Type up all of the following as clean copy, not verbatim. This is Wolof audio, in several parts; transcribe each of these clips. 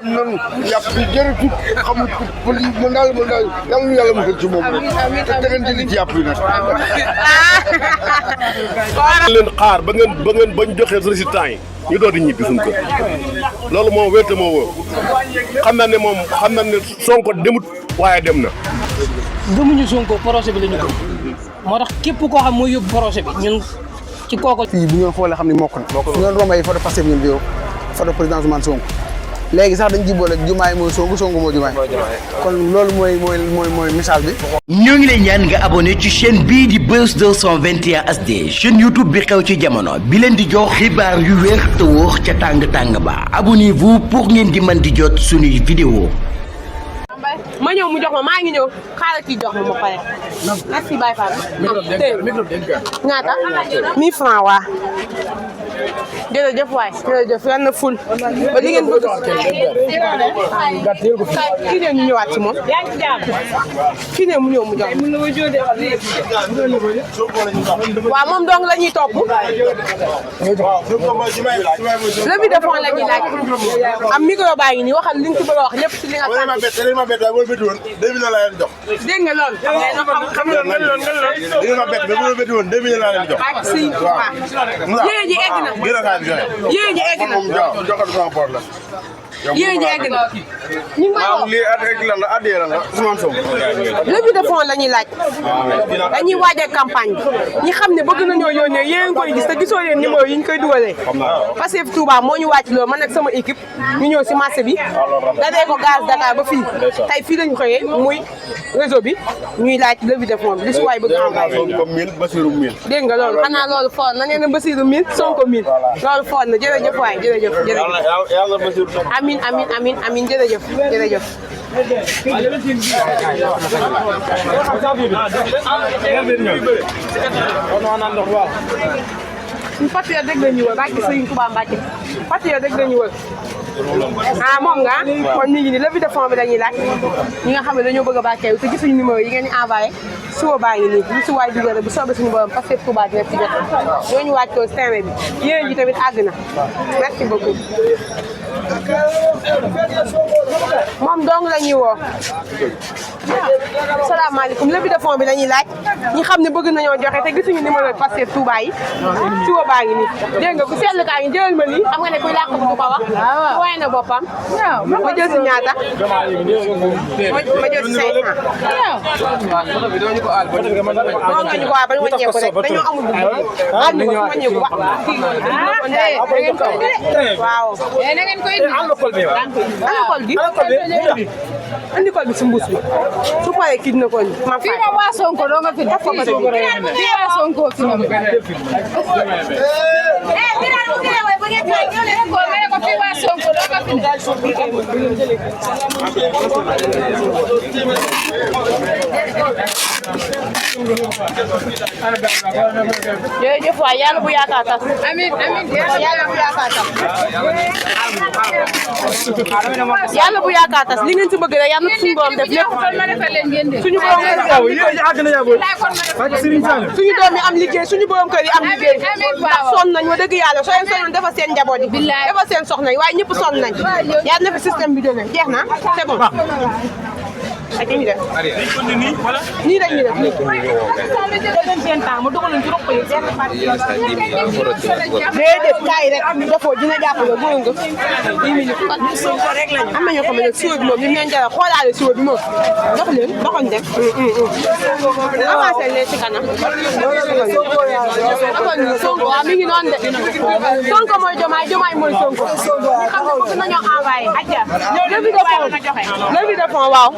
noonu yàpp bi jërëjëf xamul ko lii mën daal yàlla musal ci moom rek te tegante li ci yàpp yi nag. leen xaar ba ngeen bañ joxe résultat yi ñu doon di ñibbi suñu kër loolu moom wérte moo wóor xam na ne Sonko demut waaye dem na. gëmuñu Sonko projet bi la ñu gëm moo tax képp koo xam mooy yóbbu projet bi ñun ci kooku. fii bu ngeen xoolee xam ne mokk na. su ngeen rombee photo Pastef ngeen vidéo photo président Ousmane Sonko léegi sax dañ ci boole jumaay mooy Sonko moo jumaay kon loolu mooy message bi. ñoo ngi lay ñaan nga abonné ci chaîne bii di Buzz 221 HD chaîne YouTube bi xew ci jamono bi leen di jox xibaar yu wér te wóor ca tàng ba abonnez-vous pour ngeen di mën di jot suñuy vidéo. ma ñëw mu jox ma maa ngi ñëw xaaral kii jox ma pare. merci Baye Fall. ñaata 1000 francs waa. jërëjëf waay jërëjëf yan na ful ba li ngeen bëgg kii ne ñu ñëwaat ci moom kii ne mu ñëw mu jox waaw moom dong la ñuy topp levée de fonds la ñuy laaj am micro baa ngi nii waxal li nga ci bëgg a wax lépp ci li nga dégg nga loolu yéen ji egg na yéen ñi egg na yéen ñi egg na ñu ngi koy wax levée de fonds la ñuy laaj dañuy waajal campagne bi ñi xam ne bëgg nañoo yónnee yéen koy gis te gisoo leen numéro yi ñu koy dugalee parce que Touba moo ñu wàcc loolu man ak sama équipe ñu ñëw si marché bi dadee ko gaz Dakar ba fii tey fii lañu xëyee muy réseau bi ñuy laaj levée de fonds bi li si waay bëgg envoyé dégg nga loolu xanaa loolu fort na nee na Bassirou 1000 Sonko 1000 loolu fort na jërëjëf waay jërëjëf amin jërëjëf suñu patriote rek la ñuy wër barke Serigne Touba Mbacké patriote rek la ñuy wër moom nga kon ñu ngi ni levée de fonds bi dañuy laaj ñi nga xam ne dañoo bëgg a barkeelu te gisuñu numéro yi ngeen di envoyé suba baa ngi nii lu si waay dugal bu soobee suñu borom parce que Touba dina ci jot ñooñu wàcc ko terrain bi yéen ji tamit àgg na merci beaucoup moom dong la ñuy woo salaamaaleykum levée de fonds bi la ñuy laaj ñi xam ne bëgg nañoo joxe te gisuñu numéro parce que Touba yi suba baa ngi nii dégg nga ku seetlu kaa ngi jëlal ma lii xam nga ne kuy làq bu ko wax waaye na boppam ma jël si ñaata ma jël si 500 moom nga ñu ko waa ba ñu wàññeeku rek dañoo amul bu am na ko wàññeeku wax waaw na ngeen koy ana kol bi andi kol bi si mbuus bi su paree kii dina ko ma fay fii ma waa Sonko doo nga fi fii waa Sonko fi jërëjëf waay yàlla bu yaakaar tas amiin yàlla bu yaakaar tas yàlla bu yaakaar tas li ngeen ci bëgg rek yàlla suñu borom def lépp suñu borom suñu doom yi am liggéey suñu borom kër yi am liggéey ndax sonn nañ wa dëgg yàlla soo leen sonnoon dafa seen njaboot yi dafa seen soxna yi waaye ñëpp sonn nañ yàlla na fi système bi jógee jeex na c'est bon ak ñu def nii dañuy def nii dañ seen temps mu dugaloon ci roq yi déedéet kaay rek defoo dina jàppale góor nga 10 minutes rek lañu am na ñoo xam ne nag siwo bi moom li mu leen jaral xoolaale siwo bi moom dox leen doxoñ dem avancé leen ci kanam Sonko waaw mi ngi noonu de Sonko mooy Diomaye mooy Sonko xam nga bëgg nañoo envoyé acca levée de fonds waaw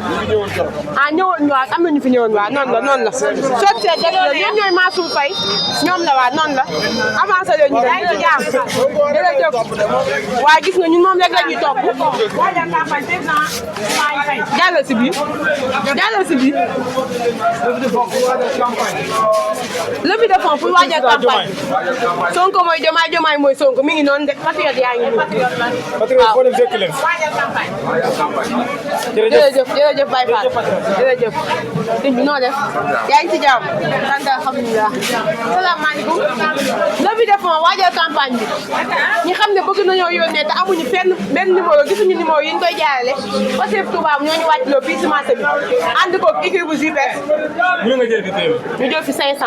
ñëwoon ñu am nañu fi ñëwoon waa noonu la soo see def la ñoom ñooy Mansour Faye ñoom la waa noonu la avancé leen ñu dem jërëjëf waa gis nga ñun moom rek la ñuy topp jàllal si biir levée de fonds pour waajal campagne Sonko mooy Diomaye mooy Sonko mi ngi noonu de patriote yaa ngi nii jërëjëf Baye Fall jërëjëf sëñ bi noo def yaa ngi ci jàmm sant alhamdulilah salaamaaleykum levée de fonds waajal campagne bi ñi xam ne bëgg nañoo yónnee te amuñu fenn benn numéro gisuñu numéro yi ñu koy jaarale Pastef Touba ñoo ñu wàcc loo fii si marché bi ànd koog équipe bu JPS ñu jël fi 500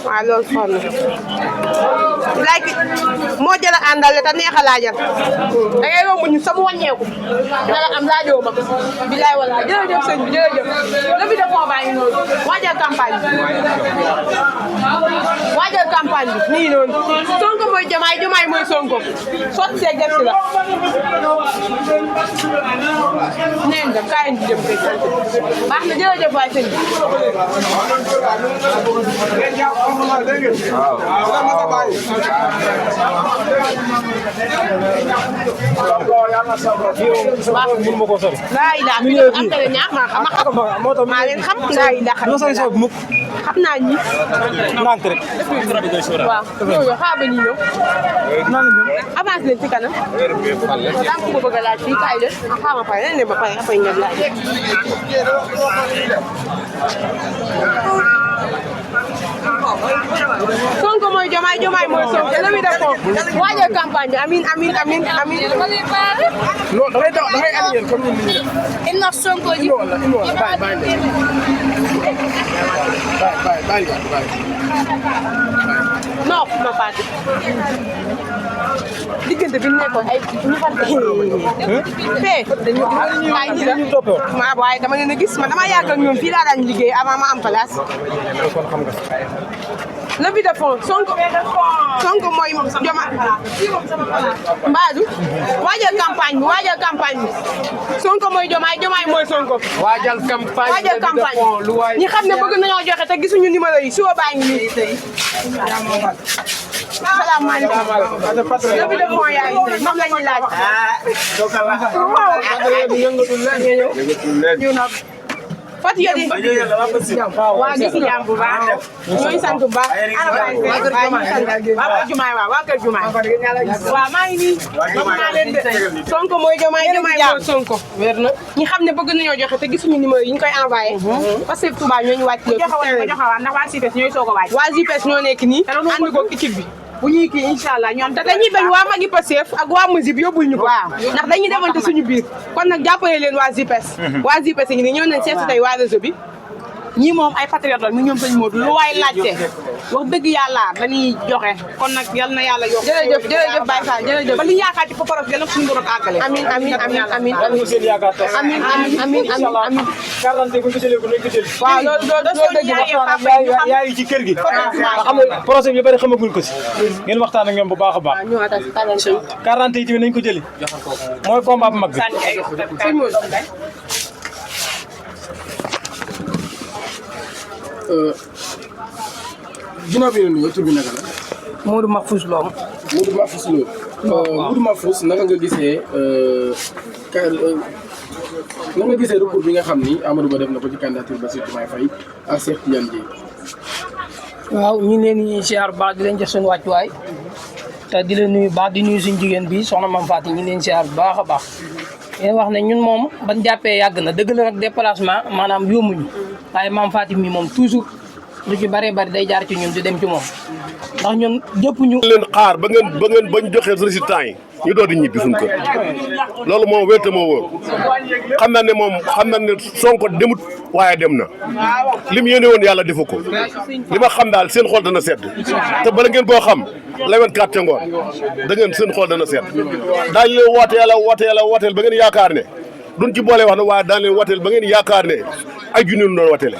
waaw loolu sonn like moo jël a àndal te neex a laajal da ngay romb ñu sama wàññeeku dara am laajoo ma bilaay wala jërëjëf sëñ bi jërëjëf levée de fonds baa ngi noonu waajal campagne bi nii noonu Sonko mooy Diomaye mooy Sonko sotti see gerte la neen dem kaay ñu dem kay sant baax na jërëjëf waay sëñ laa ilaa fi am tele ñaar ma xam maa leen xam laa ilaa xam naa ñi nank rek waaw ñooñu xaar ba ñu ñëw avance leen ci kanam daa am ku bëgg a laaj fii kaay leen xaar ma pare ne ba pare après ñëw laaj Sonko mooy Diomaye mooy Sonko levée de fonds waajal campagne bi amin non da ngay aligner comme ni ñu def Inna Sonko ji bàyyi non ma paati diggante bi nekkoon ay ñu fan fee dañu ay ñi la ma waaye dama leen a gis man dama yàgg ak ñoom fii laa daan liggéey avant ma am place levée de fonds Sonko mooy Diomaye Mbadou waajal campagne bi Sonko mooy Diomaye mooy Sonko waajal campagne ñi xam ne bëgg nañoo joxe te gisuñu numéro yi suba baa ngi nii salaamaaleykum levée de fonds yaa ngi tey moom la ñuy laaj Fatou Yodi waa gis jàmm bu baax ñooy sant bu baax waa Jumaay waa kër Jumaay waaw maa ngi nii maa leen de Sonko mooy Diomaye mooy Sonko wér na ñi xam ne bëgg nañoo joxe te gisuñu numéro yi ñu koy envoyé parce que Touba ñoo ñu wàcc loolu ndax waa JPS ñooy soog a wàcc waa JPS ñoo nekk nii ànd ko équipe bi bu ñuy kii incha allah ñoom te dañuy bañ waa magi Pastef ak waa Musib yóbbul ñu ko ndax dañuy demante suñu biir kon nag jàppale leen waa JPS waa JPS ngi nii ñëw nañ seet tey waa réseau bi ñii moom ay patriote la mu ñoom sëñ Modou lu waay laajte wax dëgg yàlla dañuy joxe kon nag yal na yàlla yokk jërëjëf Baye Fall jërëjëf ba li ñu yaakaar ci Poparos yal na suñu borom àggale amiin carte bu ñu ko jëlee ko nañ ko jël waaw loolu dëgg yaa ngi ci kër gi nga xam ne projet bi ñu bëri xamaguñ ko si ngeen waxtaan ak ñoom bu baax a baax carte yi tamit nañ ko jëli mooy combat bu mag bi ginnaaw bi ñu tur bi naka la. Modou Mahfous Lo. Modou Mahfous Lo. Modou Mahfous naka nga gisee recours bi nga xam ni Amadou Ba def na ko ci candidature Bassirou Diomaye Faye ak Cheikh Tidiane Dièye. waaw ñu ngi leen di siyaar baax di leen jox seen wàccuwaay te di leen nuyu baax di nuyu suñu jigéen bi soxna Mame Faty ñu ngi leen siyaar bu baax a baax. yéen wax ne ñun moom ban jàppee yàgg na dëgg la nag déplacement maanaam yombuñu waaye Mame Faty mi moom toujours lu ci bëree bëri day jaar ci ñun di dem ci moom ndax ñun jëpp ñu. leen xaar bañ joxee résultat yi ñu doon di ñibbi suñu kër loolu moom wér te moo wóor xam na ne Sonko demut waaye dem na li mu yéene woon yàlla defu ko li ma xam daal seen xol dana sedd te bala ngeen koo xam la 24 ca ngoon da ngeen seen xol dana sedd daañu leen wooteel ba ngeen yaakaar ne duñ ci boole wax na waaye daan leen wateel ba ngeen yaakaar ne ay junni ñu doon wateele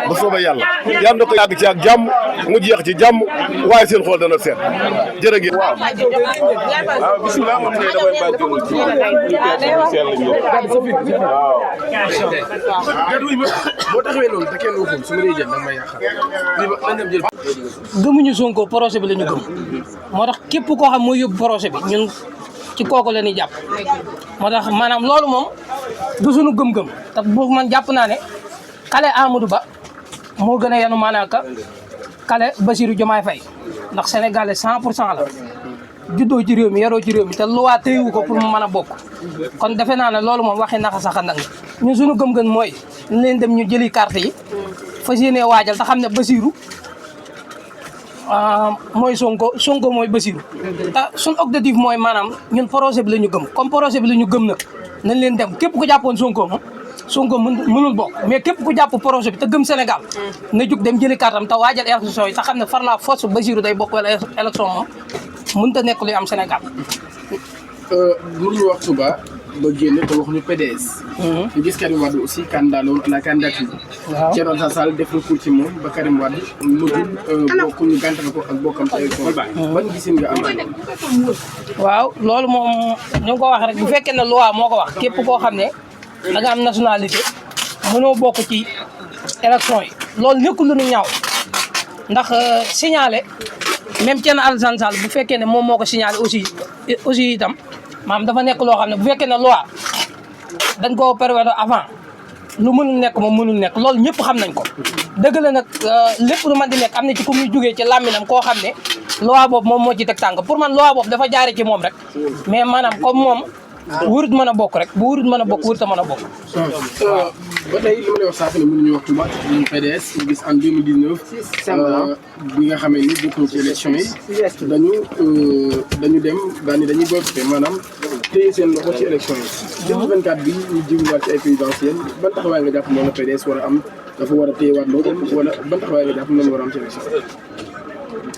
ba soobee yàlla na ko yàgg ci ak jàmm mu jeex ci jàmm waaye seen xool dana seet jërë ngeen. waaw bisimilah man kay damay bàyyi boo taxawee loolu te kenn waxul su ma lay jël da nga may yàqal gëmuñu Sonko projet bi la ñu gëm moo tax képp koo xam mooy yóbbu projet bi ñun ci kooku la ñuy jàpp moo tax maanaam loolu moom du suñu gëm-gëm te bu man jàpp naa ne xale Amadou Ba moo gën a yanu maanaam xale Bassirou Diomaye Faye ndax sénégalais 100% la juddoo ci réew mi yaroo ci réew mi te luwaa téyewu ko pour mu mën a bokk kon defe naa ne loolu moom waxi naxa saxa ndang ñun suñu gëm-gëm mooy ñu leen dem ñu jëli carte yi fas yéenee waajal te xam ne Bassirou mooy sonko mooy Bassirou te suñ objectif mooy maanaam ñun projet bi la ñu gëm comme projet bi la ñu gëm nag nañ leen dem képp ku jàppoon sonko moom sonko mënul bokk mais képp ku jàpp projet bi te gëm Sénégal na jug dem jëli kàttam te waajal élection yi te xam ne far la force Bassirou day bokk wala élection moom mënut a nekk luy am Sénégal. mënuñu wax suba ba génn te waxuñu PDS. ñu gis Karim Wade aussi candidat la woon à la candidature. waaw Thierno Alassane Sall def recours ci moom ba Karim Wade mujjul bokk ñu gàntal ko ak bokkam ci élection ban gisin nga am. waaw loolu moom ñu ngi ko wax rek bu fekkee ne loi moo ko wax képp koo xam ne da nga am nationalité mënoo bokk ci élection yi loolu nekkul lu ñu ñaaw ndax signalé même Thierno Alassane Sall bu fekkee ne moom moo ko signalé aussi itam maam dafa nekk loo xam ne bu fekkee ne loi dañ koo prévoir avant lu mënul nekk moom mënul nekk loolu ñëpp xam nañ ko dëgg la nag lépp lu man di nekk am na ci ku muy jógee ci làmminam koo xam ne loi boobu moom moo ci teg tànk pour man loi boobu dafa jaare ci moom rek mais maanaam comme moom wurut mën a bokk rek bu wurut mën a bokk wurut a mën a bokk. ba tey li ma lay wax saa ne mënuñu wax Touba ñu PDS ñu gis en 2019 bi nga xamee ni bokkuñu ci élection yi dañu dem daal ni dañuy boycotté maanaam téye seen loxo ci élection yi. 2024 bi ñu jiwwaat ci ay présidentielle ban taxawaay nga jàpp moom la PDS war a am dafa war a téyewaat loolu wala ban taxawaay nga jàpp moom la war a am ci élection yi.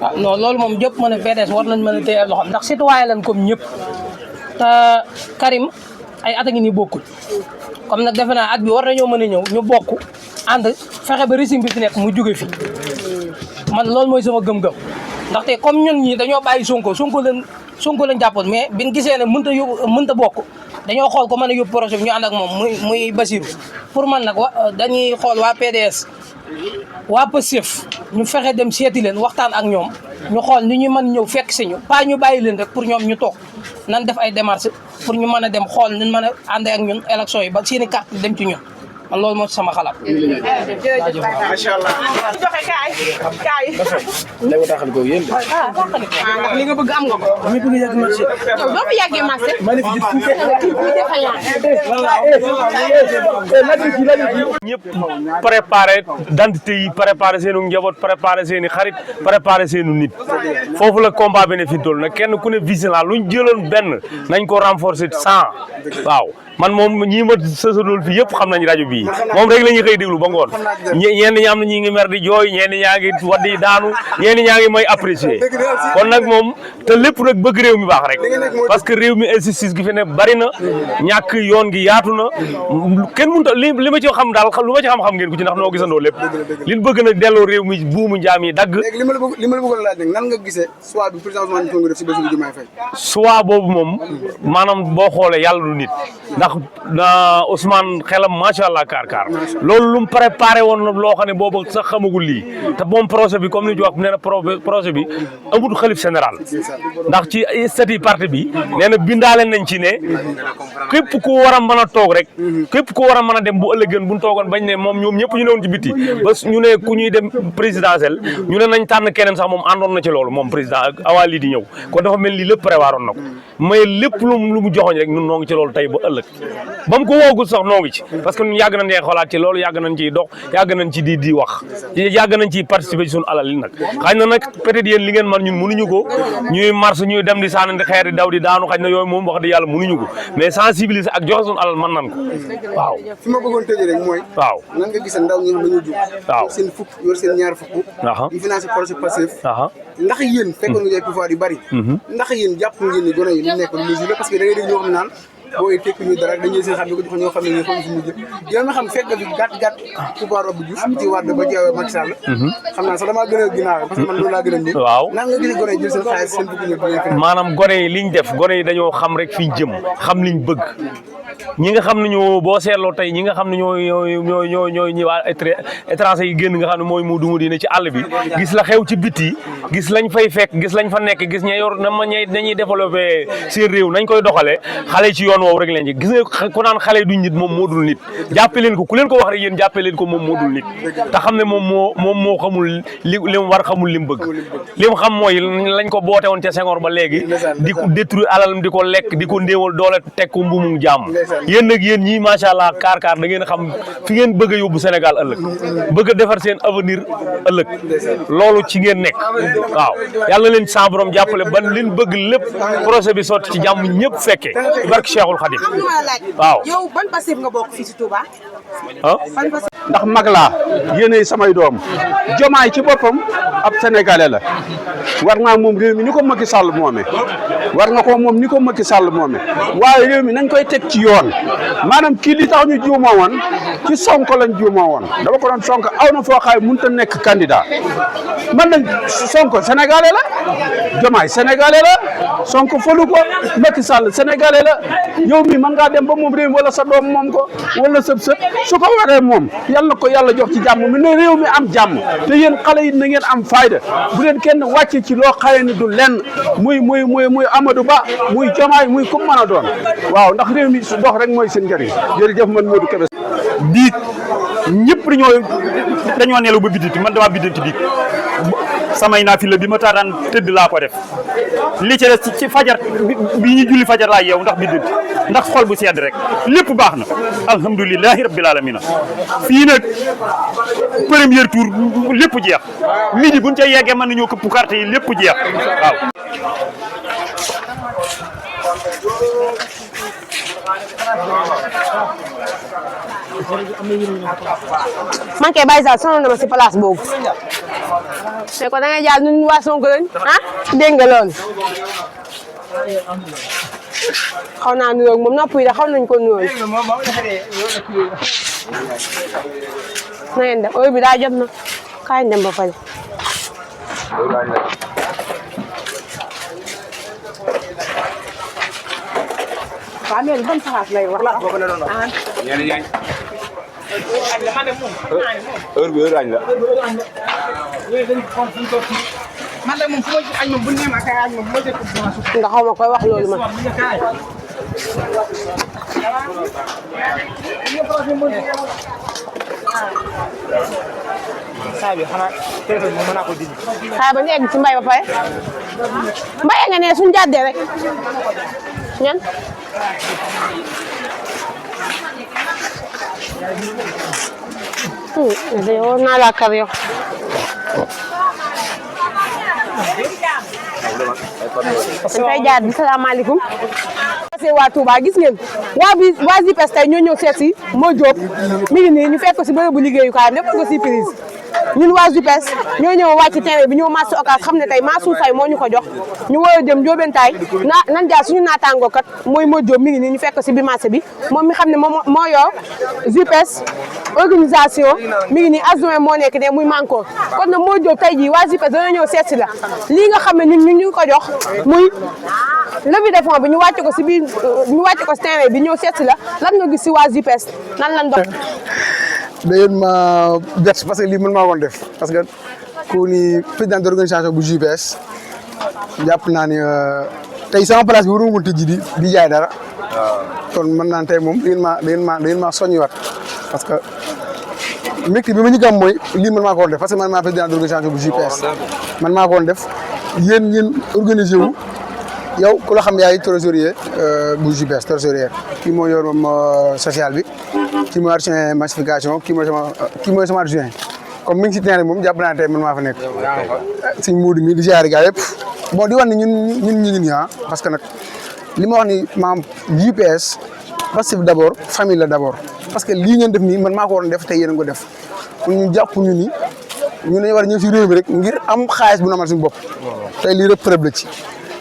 waaw non loolu moom jëpp mën a PDS war nañ mën a téye loxoom ndax citoyen lañ comme ñëpp te Karim ay at a ngi nii bokkul comme nag defe naa at bi war nañoo mën a ñëw ñu bokk ànd fexe ba régime bi fi nekk mu jóge fi man loolu mooy sama gëm-gëm ndaxte comme ñun ñii dañoo bàyyi sonko lañ jàppoon mais biñ gisee ne mënta bokk dañoo xool ko mën a yóbbu projet bi ñu ànd ak moom muy Bassirou pour man nag dañuy xool waa PDS waa Pastef ñu fexe dem seeti leen waxtaan ak ñoom ñu xool ni ñu mën ñëw fekk si ñu pas ñu bàyyi leen rek pour ñoom ñu toog nan def ay démarches pour ñu mën a dem xool ñu mën a ànd ak ñun élection yi ba seeni carte dem ci ñun man loolu moo ci sama xalaat. macha allah. joxe kaay. léegi taxal ko yéen de. ndax li nga bëgg am nga ko. dama bëgg yàgg marché. yow doo fi yàggee marché. ma ne fi ñëpp préparé d'identité yi préparé seenu njaboot préparé seeni xarit préparé seenu nit foofu la combat bi ne fi toll nag kenn ku ne vigilant luñ jëloon benn nañ ko renforcer 100 waaw man moom ñii ma sësalool fii yëpp xam nañ rajo bii moom rek la ñuy xëy déglu ba ngoon ñenn ñi am na ñi ngi mer di jooy ñenn ñaa ngi waddi daanu ñenn ñaa ngi may apprécier kon nag moom te lépp nag bëgg réew mi baax rek parce que réew mi injustice gi fi ne bari na ñàkk yoon gi yaatu na kenn mënut a li ma ci xam daal lu ma ci xam-xam ngeen ko ci ndax noo gisandoo lépp liñ bëgg nag delloo réew mi buumu njaam yi dagg. léegi li ma la bëggoon laaj nag nan nga gisee choix bi président Ousmane Sonko def si Bassirou Diomaye Faye. choix boobu moom maanaam boo xoolee yàlla du nit ndax Ousmane xelam macha allah kaar loolu lu mu préparé woon loo xam ne boobu sax xamagul lii te moom projet bi comme ni ñu wax nee na projet bi amul xalif général ndax ci statut parti bi nee na bindaale nañ ci ne képp ku war a mën a toog rek képp ku war a mën a dem bu ëllëgën bu ñu toogoon bañ ne moom ñoom ñëpp ñu newoon ci biti ba ñu ne ku ñuy dem présidentielle ñu ne nañ tànn keneen sax moom àndoon na ci loolu moom président awaa lii di ñëw kon dafa mel ni lépp prévoiroon na ko mais lépp lu mu joxoñ rek ñun noo ngi ci loolu tey ba ëllëg ba mu ko woogul sax noo ngi ci parce que ñun yàgg nañ cee xoolaat ci loolu yàgg nañ ciy dox yàgg nañ ci di wax yàgg nañ ciy participer ci suñu alal yi nag xëy na nag peut-être yéen li ngeen man ñun mënuñu ko ñuy marche ñuy dem di sànnante xeer di daw di daanu xëy na yooyu moom wax dëgg yàlla mënuñu ko mais sensibiliser ak joxe suñu alal mën nan ko waaw fi ma bëggoon tëjee rek mooy waaw nan nga gisee ndaw ñi nga xam dañoo jug waaw seen fukk yor seen ñaar fukk di financer projet Pastef ndax yéen fekkoon nga ay pouvoir yu bari ndax yéen jàpp ngeen ni gone yi ñu nekk mesure la parce que da ngay dégg ñoo xam naan booy tekki ñu dara dañuy seen xam ne ko jox ñoo xam ne ñu xam fu mu jëm yow nga xam fekk nga fi gàtt pouvoir Abdou Diouf ci Wade ba ci Macky Sall xam naa sax damaa gën a ginnaaw parce que man loolu laa gën a nii waaw nan nga gis gone yi jël seen xaalis seen fukk ñu maanaam gone yi liñ def gone yi dañoo xam rek fiñ jëm xam liñ bëgg ñi nga xam ne ñoo boo seetloo tey ñi nga xam ne ñooy ñi waa étranger yi génn nga xam ne mooy mudu ne ci àll bi gis la xew ci biti gis lañ fay fekk gis lañ fa nekk gis ña yor nañuy développé seen réew nañ koy doxalee xale ci yoon woowu rek lañ ci gis nga ku naan xale duñ nit moom moo dul nit jàppe leen ko ku leen ko wax rek yéen jàppe leen ko moom moo dul nit te xam ne moom moo xamul li mu war xamul li mu bëgg li mu xam mooy lañ ko boote woon ca Senghor ba léegi di ko détruire alalam di ko lekk di ko ndéewal doole teg ko mbuumum jàmm yéen nag yéen ñii macha allah kaar da ngeen xam fi ngeen bëgg a yóbbu Sénégal ëllëg bëgg a defar seen avenir ëllëg loolu ci ngeen nekk waaw yàlla leen sa borom jàppale ban leen bëgg lépp projet bi sotti ci jàmm ñëpp fekkee barke Cheikhul Khadim waaw. yow ban passif nga bokk fii si Touba. ah ndax mag laa yéenay samay doom Jomaay ci boppam ab sénégalais la war naa moom réew mi ni ko Macky Sall moome war nga ko moom ni ko Macky Sall moome waaye réew mi nañ koy teg ci yoon maanaam kii li tax ñu juumoo woon ci Sonko lañ juumoo woon dama ko doon Sonko aw na foo xaay mënut a nekk candidat man nañ Sonko sénégalais la Jomaay sénégalais la Sonko folu ko Macky Sall sénégalais la yow mi mën ngaa dem ba moom réew mi wala sa doom moom ko wala sëb su ko waree moom yal na ko yàlla jox ci jàmm mi ne réew mi am jàmm te yéen xale yi na ngeen am fayda bu leen kenn wàcce ci loo xaye ni du lenn muy Amadou Ba muy Jomaay muy ku mën a doon waaw ndax réew mi su dox rek mooy seen njëriñ jërëjëf man Modou Kébé. biig ñëpp dañoo nelaw ba biddanti man dama biddanti biig samay naafila bi ma taataan tëdd laa ko def li ci des ci fajar bi ñu julli fajar laa yeew ndax biddanti ndax xol bu sedd rek lépp baax na alhamdulilahi rabbil alamina fii nag premier tour lépp jeex midi buñ ca yeggee mën nañoo këpp carte yi lépp jeex waaw. man kay Baye Sall sonal na ma si place boobu mais ko da ngay jaar ñun waa Sonko lañ dégg nga loolu xaw naa nuyoo moom nopp yi da xaw nañ ko nuyoo na ngeen def heure bi daa jot na kaay dem ba fële. waaw mais ban saxaat lay wax. heure bi heure añ la. man de moom fu ma añ moom bu neem ak ay añ moom bu ma jëkk nga xaw ma koy wax loolu ma. saa bi xanaa téléphone bi mën naa ko dindi. xaaral ba ñu egg ci mbay ba pare mbay nga ne suñu jàddee rek ñan. yow naa la kar yow. dañ koy jaar di salaamaaleykum. waa Touba gis ngeen waa JPS tey ñoo ñëw seet si moo Diop mi ngi nii ñu fekk ko si bërëbu liggéeyukaay def ko si prise ñun waa JPS ñoo ñëw wàcc terrain bi ñëw marché Ocass xam ne tey Mansour Faye moo ñu ko jox ñu war a jëm Ndiobentaay nan jaar suñu naataangoo kat mooy moo Diop mi ngi nii ñu fekk ko si biir marché bi moom mi xam ne moom moo yor JPS organisation mi ngi nii adjoint moo nekk ne muy manko kon nag moo Diop tey jii waa JPS dana ñëw seet si la lii nga xam ne ñun ñu ko jox muy levée de fonds bi ñu wàcce ko si biir ñu wàcce ko si terrain bi ñëw seet si la lan nga gis si waa JPS nan lan dox. da ngeen ma bett parce que lii mën maa woon def parce que ku ni président d' organisation bu JPS jàpp naa ni tey sama place bi waroon ko tijji di jaay dara. kon mën naa tey moom da ngeen maa soññiwaat parce que mbégte bi ma ñu gëm mooy lii mën maa ko woon def parce que man maa président d' organisation bu JPS man maa ko woon def yéen organisé wu. yow ku la xam yaay trésorier bu JPS trésorier kii moo yor moom social bi kii mooy adjoint massification kii mooy sama adjoint comme mi ngi si terrain moom jàpp naa tey man maa fa nekk. suñ muudu mi di ziare gaa yëpp bon di wax ni ñun ñu ngi nii parce que nag li ma wax ni maam JPS parce que d' abord famille la d' abord parce que lii ngeen def nii man maa ko waroon def tey yéen a ko def kon ñu jàpp ñu ni ñun dañu war a ñëw si réew mi rek ngir am xaalis bu nu amal suñu bopp tey lii rek preuve la ci.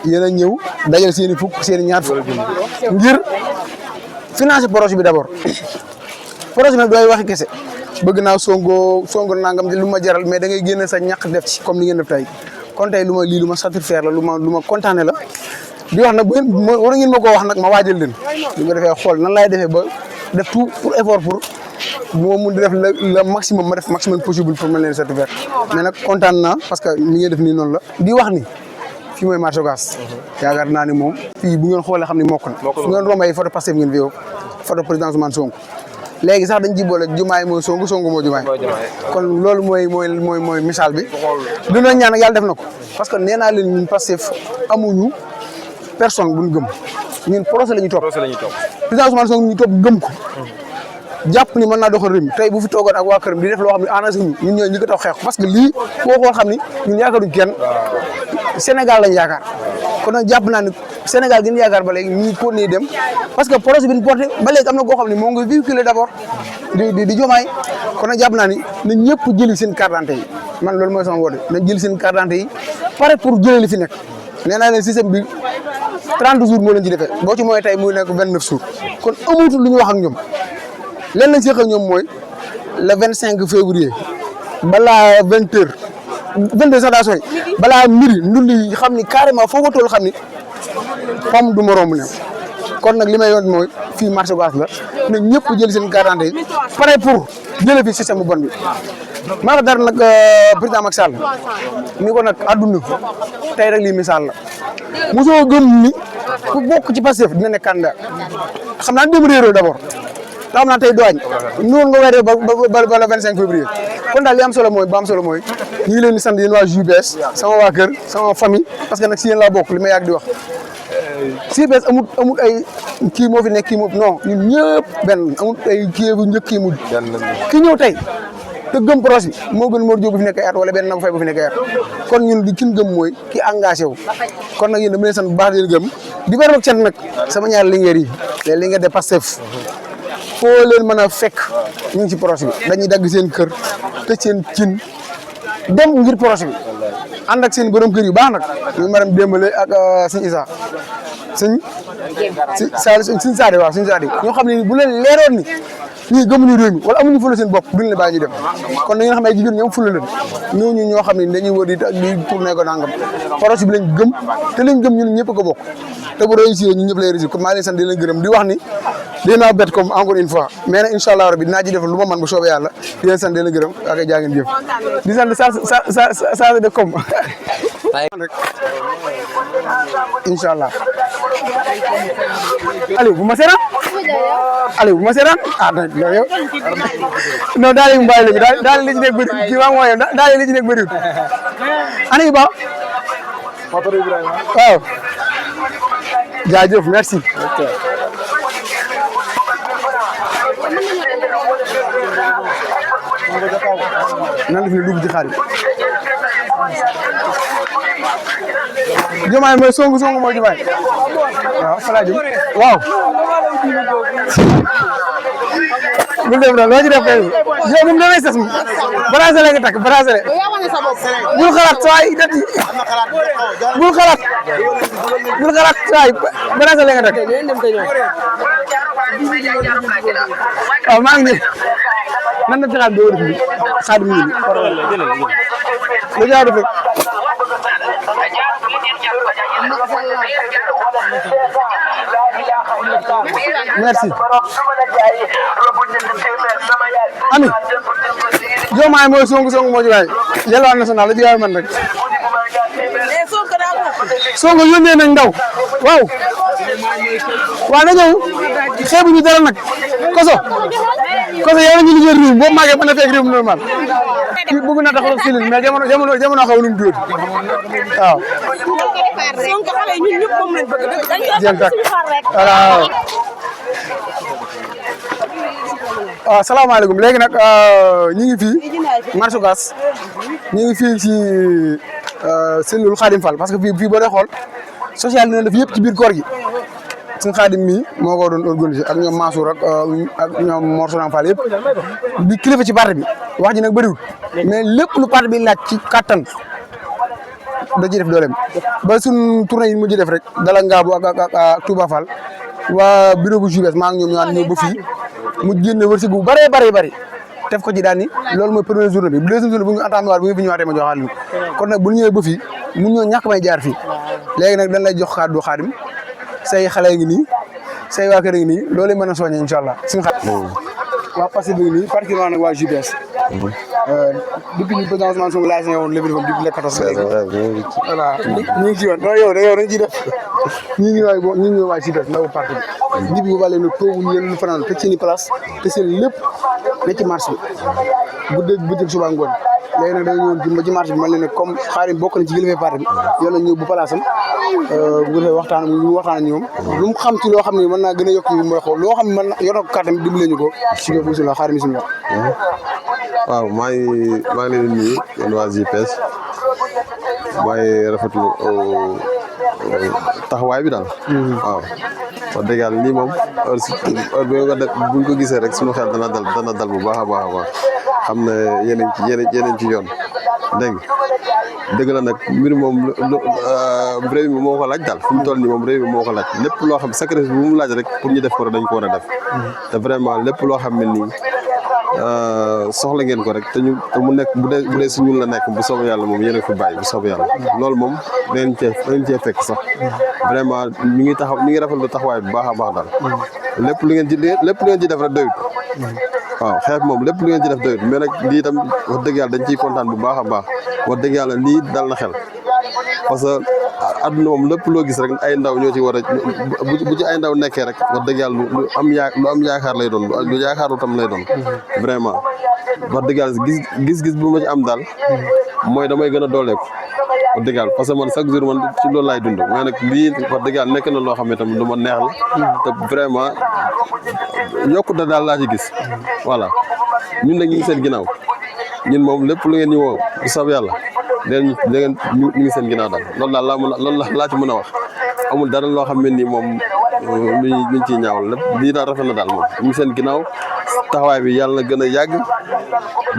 yéen a ñëw dajal seen i fukk seen i ñaar fukk ngir financer projet bi d' abord projet bi nag dooy waxi kese bëgg naa songo nangam lu ma jaral mais da ngay génne sa ñàkk def ci comme ni ngeen def tey kon tey lu ma satisfaire la lu ma kontaane la di wax nag bu ngeen war ngeen ma koo wax nag ma waajal leen li nga defee xool nan laay defee ba def tout pour effort pour moo mun di def le maximum ma def maximum possible pour mën leen satisfaire mais nag kontaan naa parce que ni ngeen def nii noonu la di wax ni fii mooy marché Ocass yaakaar naa ni moom fii bu ngeen xoolee xam ni mokk na fu ngeen romb ay photo Pastef ngeen fi yow photo président Ousmane Sonko léegi sax dañ ci boole jumaay mooy Sonko moo jumaay kon loolu mooy misaal bi lu doon ñaan nag yàlla def na ko parce que nee naa leen ñun Pastef amuñu personne bu ñu gëm ñun procès la ñuy topp. président Ousmane Sonko ñu topp gëm ko. jàpp ni mën naa doxal réew mi tey bu fi toogoon ak waa këram di def loo xam ne arrangé wuñu ñun ñooy ñi ko tax xeex parce que lii koo xool xam ni ñun yaakaaruñ kenn Sénégal lañ yaakaar kon nag jàpp naa ne Sénégal gi ñu yaakaar ba léegi ñu ko nii dem parce que projet bi ñu porté ba léegi am na koo xam ne moo ngi véhiculé d'abord di jomaay kon nag jàpp naa ni na ñëpp jëli seen carte d'identité yi man loolu mooy sama woote nañ jëli seen carte d'identité yi pare pour jëlee li fi nekk nee naa leen système bi 30 jours moo leen ci defee boo ci mooy tey muy nekk 29 jours kon amutul lu ñu wax ak ñoom leen lañ seq ak ñoom mooy le 25 février balaa 20 heures 22 sax daa sooy balaa midi ndulli xam ni carrément foo ko toll xam ni pom du moroom ne kon nag li may yoon mooy fii marché Ocass la na ñëpp jël seen carte d'identité yi pare pour jëlee fi système bu bon bi maa ngi dara nag président Macky Sall ni ko nag àdduna tey rek lii misaal la mosoo gëm ni ku bokk ci Pastef dina nekk candidat xam naa dem réeroo d'abord da xam naa tey dooñ noonu nga weeree ba le 25 février kon daal li am solo mooy ba am solo mooy ñu ngi leen di sant yéen waa JBS sama waa kër sama famille parce que nag si yéen laa bokk li ma yàgg di wax JBS amul ay kii moo fi nekk kii moo non ñun ñëpp benn amul ay kii bu njëkk kii mujj ki ñëw tey te gëm projet bi moo gën Mor Diop bu fi nekk ay at wala benn Nabou Faye bu fi nekk ay at kon ñun di kin gëm mooy ki engagé wu kon nag yéen dama leen sant bu baax di leen gëm di beral ak cant nag sama ñaari lingeer yi les lingeer de Pastef foo leen mën a fekk ñu ngi ci projet bi dañuy dagg seen kër te seen cin dem ngir projet bi ànd ak seen borom kër yu baax nag ñu maram démbale ak sëñ Issa sëñ Saadi waaw sëñ Saadi ñoo xam ne bu leen leeroon ni ñii gëmuñu réew mi wala amuñu fula seen bopp duñ la bàyyi ñu dem kon da ngeen xam ne ay jigéen ñoom fula leen ñooñu ñoo xam ne dañuy wër di tourné ko nangam projet bi lañ gëm te lañ gëm ñun ñëpp ko bokk te bu réussir ñun ñëpp lay réussir comme maa leen sant di leen gërëm di wax ni dinaa bett comme encore une fois mais nag incha allah rabbi dinaa ci def lu ma man bu soobee yàlla di leen sant di leen gërëm ak jaa ngeen jëf di sant sa de comme incha allah Aliou bu ma seetaan Aliou bu ma seetaan ah yow non daal di mbaay léegi daal li ci nekk bëri kii waa mooy daal li ci nekk bëriwul ana Iba waaw jaajëf merci nan def ne dugg ci xaar yi Diomaye mooy songu mooy Diomaye waaw fa laa jëm waaw bu def na loo ci def kay yow moom damay sas bracelet nga takk bracelet bul xalaat saa yi dati bul xalaat saa yi bracelet nga takk waaw maa ngi nan na fexaat doo def bi xaadim ñi lu jaa def rek merci ami Diomaye mooy songu moo Diomaye yelwaan national la jiwaay man rek songu yónnee nañ ndaw waaw na ñëw xeebuñu dara nag koso yow la ñu liggéey réew boobu màggee mën na fekk réew normal bëgg na tax rek silil mais jamono xaw num tuuti waaw sonko xale ñun ñëpp moom lañ bëgg jël tak voilà waaw salaamaaleykum léegi nag ñu ngi fii marché Ocass ñu ngi fii ci cellule Khadim Fall parce que fii boo dee xool social dina def yëpp ci biir koor gi suñu Khadim mii moo ko doon organisé ak ñoom Mansour ak ñoom Mor Sonan Fall yëpp di kilifa ci parti bi wax ji nag bëriwul mais lépp lu parti bi laaj ci kattan da ciy def dooleem ba suñ tournée yi mujj def rek dala ngaabu ak Touba Fall waa bureau bu JBS maa ngi ñoom ñëw ba fii mu génne wërsëg bu bëree def ko ci daan ni loolu mooy première journée bi bu deuxième journée bu ñu entamé waat bu ñu fi ñëwaatee ma joxaat leen kon nag bu ñu ñëwee ba fii mun ñoo ñàkk may jaar fii léegi nag dañ lay jox kàddu Xaadim say xale ngi nii say waa kër ngi nii loolu mën a soññee incha allah suñu xaar waa passé bi ngi nii particulièrement nag waa JBS depuis ñu président Ousmane Sonko laaj na woon levée de depuis le 14 voilà ñu ngi ci woon non yow dañ ciy def ñu ngi waa JBS ndaw parti bi ñib bi ba léegi nag tooguñu leen lu fanaan te seen i place te seen lépp ne ci marché bi guddeeg bëccëg suba ngoon léegi nag dañu ñëwoon ci marché bi mel ne comme xaarim bokk na ci kilifa parti bi yoon nañ ñëw bu place am bu defee waxtaan ak ñoom lu mu xam ci loo xam ne mën naa gën a yokk yi mooy xool loo xam ne mën na yor na ko kàttan dimbale ñu ko si ko bisimilah xaarim bisimilah waaw maa ngi leen di nuyu yéen waa JPS maa ngi rafetlu taxawaay bi daal waaw wax dëgg yàlla lii moom heure bi nga def buñ ko gisee rek suñu xel dana dal bu baax a baax xam ne yeneen ci yoon dégg nga dëgg la nag mbir moom réew mi moo ko laaj daal fu mu toll nii moom réew mi moo ko laaj lépp loo xam sacrifice bu mu laaj rek pour ñu def ko rek dañ ko war a def te vraiment lépp loo xam ne nii soxla ngeen ko rek te mu nekk bu dee si ñun la nekk bu soobee yàlla moom yéen a fi bàyyi bu soobee yàlla loolu moom dañ cee fekk sax vraiment ñu ngi rafetlu taxawaay bu baax a baax daal lépp lu ngeen ci def rek doyut waaw xeex moom lépp lu ngeen ci def doyut mais nag lii tam wax dëgg yàlla dañ ciy kontaan bu baax a baax wax dëgg yàlla lii dal na xel parce que adduna moom lépp loo gis rek ay ndaw ñoo ci war a bu ci ay ndaw nekkee rek wax dëgg yàlla lu am yaakaar lay doon lu yaakaaru tam lay doon vraiment wax dëgg yàlla gis-gis bu ma ci am daal mooy damay gën a dooleeku wax dëgg yàlla parce que man chaque jour man ci loolu laay dund mais nag lii wax dëgg yàlla nekk na loo xam ne tam lu ma neex la te vraiment yokkute daal laa ci gis voilà ñun nag ñu ngi seen ginnaaw ñun moom lépp lu ngeen ñu woo bu sab yàlla ñu ngi seen ginnaaw daal loolu laa ci mën a wax amul dara loo xam ne nii moom luñ ciy ñaawal lépp lii daal rafet na daal moom ñu ngi seen ginnaaw taxawaay bi yàlla na gën a yàgg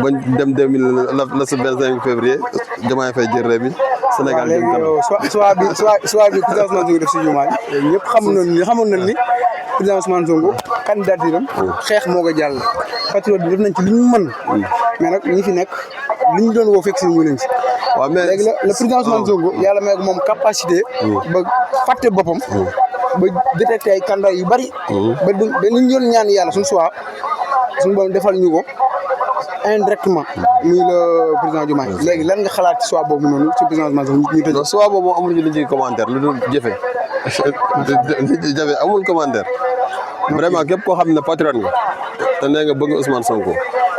bañ dem 25 février Diomaye Faye jël réew mi Sénégal jëm kanam soit bi président Ousmane Sonko def si Diomaye ñëpp xamoon nañ ni président Ousmane Sonko candidature am xeex moo ko jàll patriote bi def nañ ci li ñu mën mais nag ñi fi nekk li ñu doon woo fekk si ñu leen si waaw mais léegi le président Ousmane Sonko yàlla may ko moom capacité ba fàtte boppam ba détecté ay candidat yu bari ba ñu doon ñaan yàlla suñu borom defal ñu ko indirectement muy le président Diomaye léegi lan nga xalaat ci choix boobu noonu ci président Ousmane Sonko ñu tëj choix boobu moom amul ci lu ci commentaire lu dul jëfe amul commentaire vraiment képp koo xam ne patriote nga te nee nga bëgg Ousmane Sonko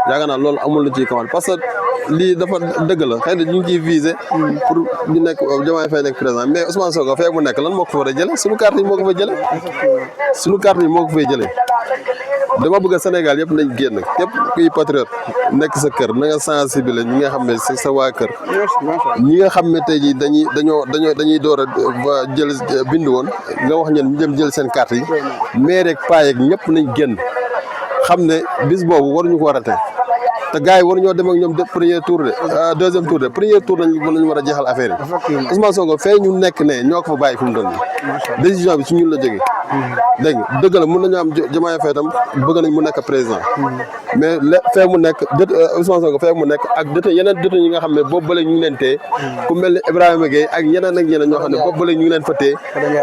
yaakaar naa loolu amul lu ciy commentaire parce que lii dafa dëgg la xëy na ñu ngi ciy visé pour ñu nekk Diomaye Faye nekk président mais Ousmane Sonko fee mu nekk lan moo ko fa war a jëlee suñu carte yi moo ko fay jëlee suñu carte yi moo ko fay jëlee dama bëgg Sénégal yëpp nañ génn képp kuy patriote nekk sa kër na nga sensibiliser ñi nga xam ne sa waa kër ñi nga xam ne tey jii dañuy door a jël bind woon nga wax ñeen ñu dem jël seen carte yi mais rek paa yeeg ñëpp nañ génn xam ne bis boobu waruñu ko raté te gars yi waruñoo dem ak ñoom premier tour de deuxième tour de premier tour nañu war a jeexal affaire yi Ousmane Sonko fee ñu nekk ne ñoo ko fa bàyyi fu mu doon nii décision bi ci ñun la jógee dégg nga dëgg la mën nañu am Diomaye Faye tam bëgg nañ mu nekk président mais fee mu nekk Ousmane Sonko fee mu nekk ak yeneen détenu yi nga xam ne boobu ba léegi ñu ngi leen téye ku mel ni Ibrahima Gueye ak ñeneen ak ñeneen ñoo xam ne boobu ba léegi ñu ngi leen fa téye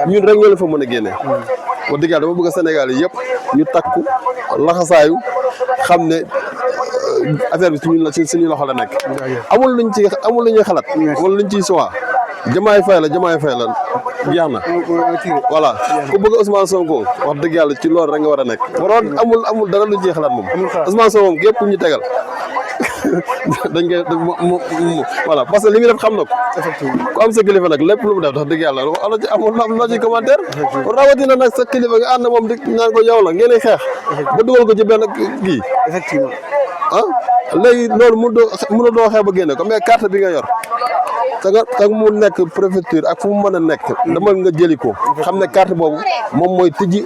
ñun rek ñoo leen fa mën a génnee wax dëgg yàlla dama bëgg Sénégal yi yëpp ñu takku laxasaayu xam ne affaire bi ci ñun la ci suñu loxo la nekk amul lu ñuy xalaat amul luñ ciy suwaa Diomaye Faye la jeex na voilà ku bëgg Ousmane Sonko wax dëgg yàlla ci loolu rek nga war a nekk waroon amul dara luñ ciy xalaat moom Ousmane Sonko moom képp ñu tegal dañ koy voilà parce que li muy def xam na ko ku am sa kilifa nag lépp lu mu def wax dëgg yàlla amul loo ci commentaire rawatina nag sa kilifa nga ànd moom di naan ko yow la ngeen xeex ba dugal ko ci benn kii effectivement léegi loolu mënu doo xeex ba génne ko mais carte bi nga yor te mu nekk préfecture ak fu mu mën a nekk dama nga jëli ko xam ne carte boobu moom mooy tijji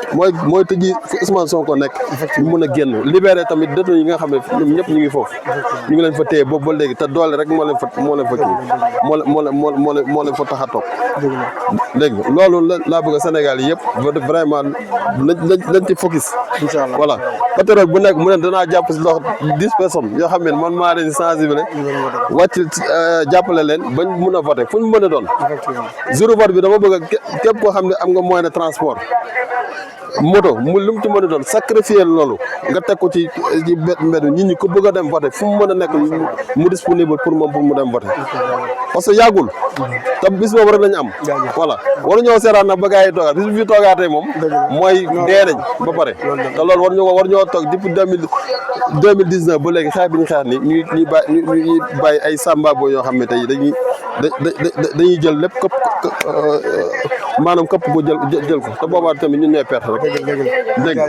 fu Ousmane Sonko nekk ñu mën a génn libéré tamit détenu yi nga xam ne ñoom ñëpp ñu ngi foofu ñu ngi leen fa téye boobu ba léegi te doole rek moo leen fa kii moo leen fa tax a toog dégg nga loolu laa bëgg Sénégal yi yëpp vraiment nañ ci focus inchallah voilà patriote bu nekk mu ne danaa jàpp si loxo 10 personnes yoo xam ne man maa leen sensibiliser wàcc jàppale leen bañ mun a voté fu ñu mën a doon jour vote bi dama bëgg képp koo xam ne am nga moyen de transport moto mu lu mu ci mën a doon sacrifier loolu nga teg ko ci mbedd nit ñi ko bëgg a dem voter fu mu mën a nekk mu disponible pour moom pour mu dem voter parce que yàggul te bis boobu rek lañu am voilà waru ñoo seeraan nag ba gars yi toogaat bis bi toogaatee moom mooy dee nañ ba pare te loolu war ñoo toog depuis 2019 ba léegi xeex bi ñu xeex ni ñuy bàyyi ay samba boo yoo xam ne tey dañuy jël lépp këpp maanaam këpp ko jël ko te boobaa tamit ñun ñooy perte rek dégg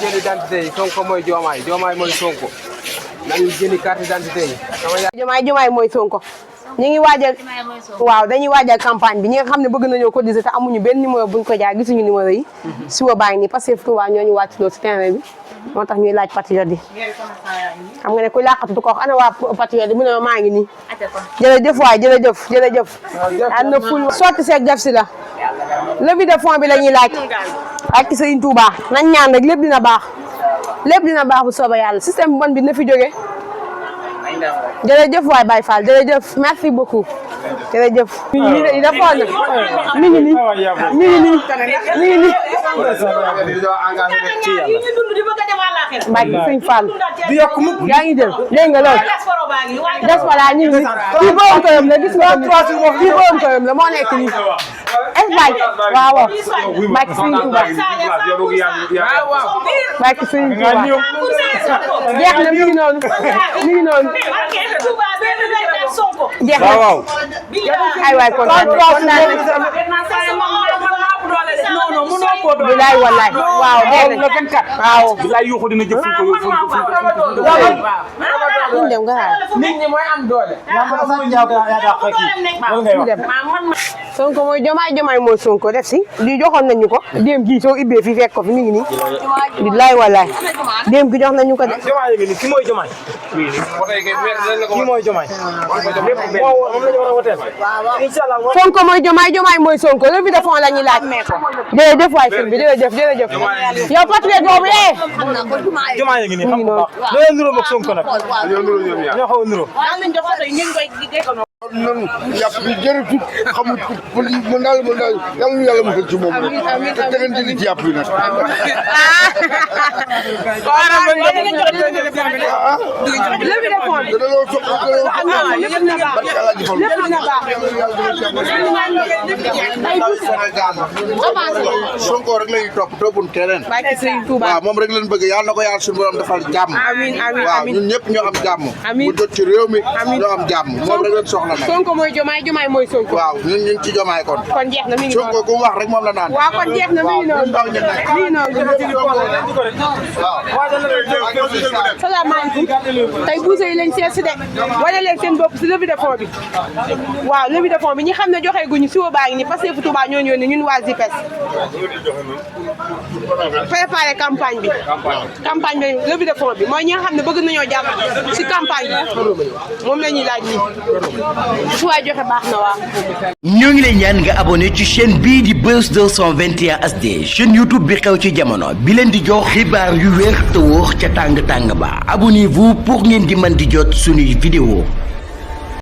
jël identité yi Sonko mooy Diomaye mooy Sonko nañu jëli carte d'identité yi Diomaye mooy Sonko ñu ngi waajal waaw dañuy waajal campagne bi ñi nga xam ne bëgg nañoo cotiser te amuñu benn numéro buñ ko jaay gisuñu numéro yi suba baa ngi nii parce que Touba ñoo ñu wàcc loolu si terrain bi moo tax ñuy laaj patriote yi xam nga ne ku làqatu du ko wax ana waa patriote yi mu ne maa ngi nii jërëjëf waay jërëjëf am na ful sotti seeg def si la levée de fonds bi la ñuy laaj ak Serigne Touba nañ ñaan rek lépp dina baax bu soobee yàlla système bon bi na fi jóge jërëjëf waay Baye Fall jërëjëf merci beaucoup jërëjëf. mi dafa na mi ngi nii Mbacké Sëñ Fall yaa ngi jël dégg nga lool diaspora ñu ngi kii borom këram la gis nga kii borom këram la moo nekk nii Mbacké waaw Mbacké Sëñ Touba Mbacké Sëñ Touba jeex na mi ngi noonu jeex na ay waay kontaan bilaay wallaay waaw dégg nga waaw bilaay yuuxu dina jëf ko ñu dem nga nit ñi mooy am doole Sonko mooy Diomaye mooy Sonko def si di joxoon nañu ko déem gi soo ibbee fii fekk ko fi mi ngi nii bilaay wallaay déem gi jox nañu ko de ki mooy Diomaye kii mooy Diomaye moom la ñu war a woteel inshallah Sonko mooy Diomaye mooy Sonko levée de fonds la ñuy laaj jërëjëf waay sëñ bi jërëjëf yow patriote boobu Diomaye ngi nii xam nga baax nuroo ak Sonko nag ñoo xaw a nuroo noonu yàpp bi jërëjëf xamul pël yi mën daal yal na yàlla musal ci moom rek te tegan jëli ci yàpp yi nag Sonko rek lañuy toppun keneen waaw moom rek lañ bëgg yàlla na ko yàlla suñu borom defal jàmm waaw ñun ñëpp ñoo am jàmm mu jot ci réew mi ñoo am jàmm moom rek lañ soxla nag Sonko mooy Diomaye mooy Sonko waaw ñun ci Diomaye kon jeex na mi ngi Sonko ku wax rek moom la naan waaw kon jeex na mi ngi noonu salaamaaleykum tey buuse yi lañ seet si de wane leen seen bopp si levée de fonds bi waaw levée de fonds bi ñi xam ne joxe guñu si baa ngi nii parce que fu Touba ñoo ñëw ne ñun waa ZIPES préparé campagne bi levée de fonds bi mooy ñi nga xam ne bëgg nañoo jàpp si campagne bi moom la ñuy laaj nii su waay joxe baax na waa ñoo ngi lay ñaan nga abonné ci chaîne bii di Buzz 221 HD chaîne YouTube bi xew ci jamono bi leen di jox xibaar yu wér te wóor ca tàng ba abonnez-vous pour ngeen di mën di jot suñuy vidéo